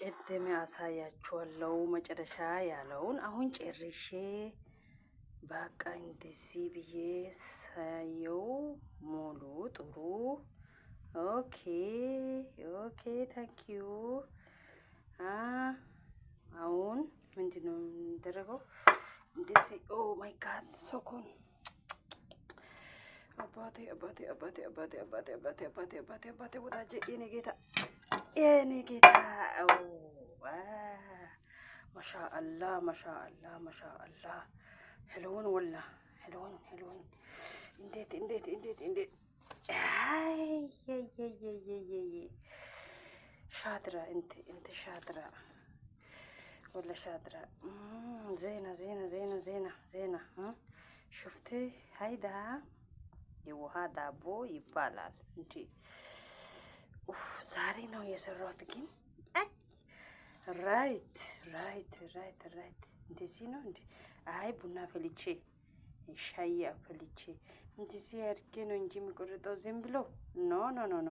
ቅድም ያሳያችኋለሁ መጨረሻ ያለውን አሁን ጨርሼ በቃ እንደዚህ ብዬ ሳየው ሙሉ ጥሩ። Okay, okay, thank you። አሁን ምንድን ነው የሚደረገው? እንደዚህ፣ oh my God፣ ሶኮን አባቴ፣ አባቴ፣ አባቴ፣ አባቴ፣ አባቴ፣ አባቴ፣ አባቴ፣ አባቴ፣ አባቴ፣ ወዳጄ፣ የኔ ጌታ፣ የኔ ጌታ። ማሻአላህ፣ ማሻአላህ፣ ማሻአላህ። حلوين ወላ حلوين حلوين። እንዴት እንዴት እንዴት እንዴት! አይ፣ شاطرة انت، انت شاطرة ولا شاطرة. زينة زينة زينة زينة زينة። شفتي هيدا የውሃ ዳቦ ይባላል እንጂ ኡፍ፣ ዛሬ ነው የሰራሁት። ግን right, right, right, right። እንደዚህ ነው እንዴ? አይ፣ ቡና ፈልቼ፣ ሻይ አፈልቼ እንደዚህ አድርጌ ነው እንጂ የሚቆርጠው ዝም ብሎ no, no, no.